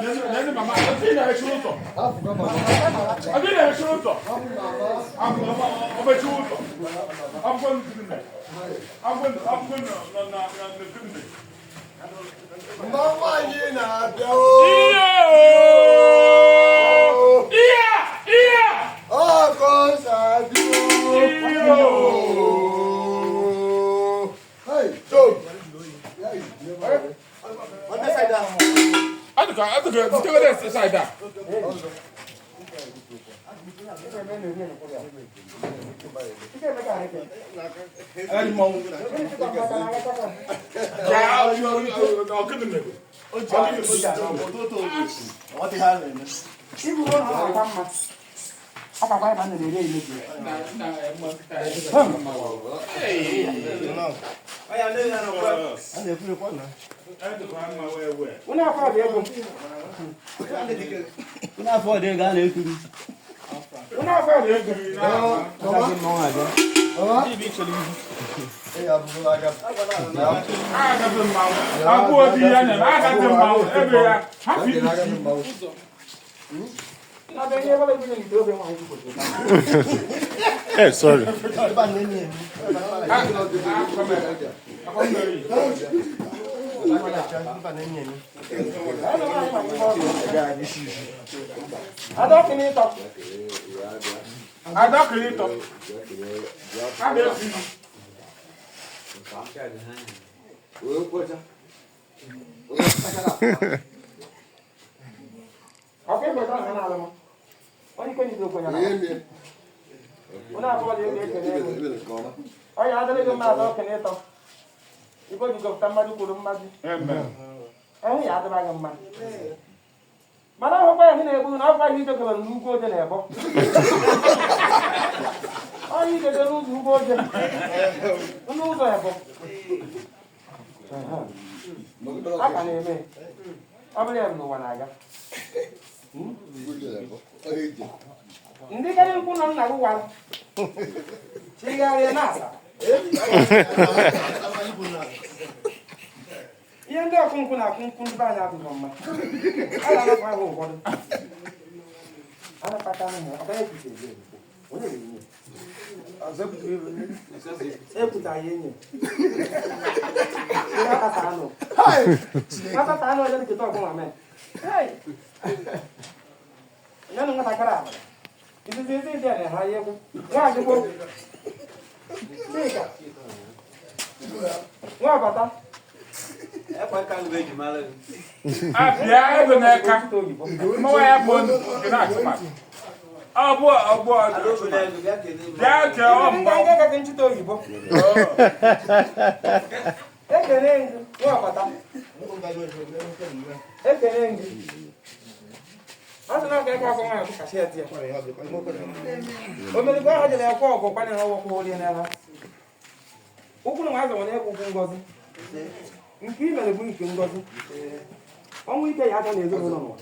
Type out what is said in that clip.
Nene mama, ọ na-echi ụzọ. Ọ na-echi ụzọ. Ọ mechi ụzọ. Akwụkwọ ndụ. Akwụkwọ nọ na na na. Mmanwụ anyị na-abịa o. Ihe! Ihe! Ihe! Ọkọ sabi o. Ihe! Hey, Joe. Adịka adịka zitegode side a. Ya ọkụnụ mego. Na na Afọ dị ego a na-ekiri. Agaghị mmanwụ. Abụọ dị ya na agaghị mmanwụ ebe ya. Hapụ isi. Hey, sorry. Adọkịrị ịtọ. A na-efu. Onye adịrị gị mma adọkịrị ịtọ. Ibe o jikọpụta mmadụ kwuru mmadụ. Amen. Ehu ya adịba gị mma. Mana ọhụkwa ya na-egbu na ọkwa ihe idokere n'ugwu oje na-ebo. Onye ideke n'ụzọ ugwu oje. N'ụzọ ebo. A ka na-eme. Ọ bụrụ ya bụ n'ụwa na-aga. Ndị karị nkwụ nọ nna gị gwara. Chigharịa na-asa. Ihe ndị ọkụ nkwụ na-akụ nkwụ ndị be anyị adịghị mma. A na-anapụ ahụ ụfọdụ. Anapata ahụ, ọ gaghị ekwucha ezi ezigbo. Onye ga-enye? Ekwutaghị enye. Ihe akpata anụ. Akpata anụ onye nketa ọgụ nwa mee. Hey! Onye nụ nwatakịrị abụrụ. Izizi ezi ndị a na-ha ya egwu. Nwa agụgbo. Chika. Nwa ọbata. Abịa ego n'aka. Mmanwụ ya bụ nke na-achụ. Ọ bụ ọgbọ bịa kee ọ Ndị mmanwụ. nga gaghị nchịta oyibo. Ekene ngị, nwa ọbata. Ekene ngị. A sị na aka eke afọ nwaanyị kasị eti ya. Omeligbo ahụ jere ekwe ọgụ kwanye ha ọgwụ orie n'ala. Ụkwụ na nwa nwere ekwu ụkwụ ngọzi. Nke i mere bụ nke ngọzi. Ọnwụ ike ya aka n'ezinụlọ n'ụwa.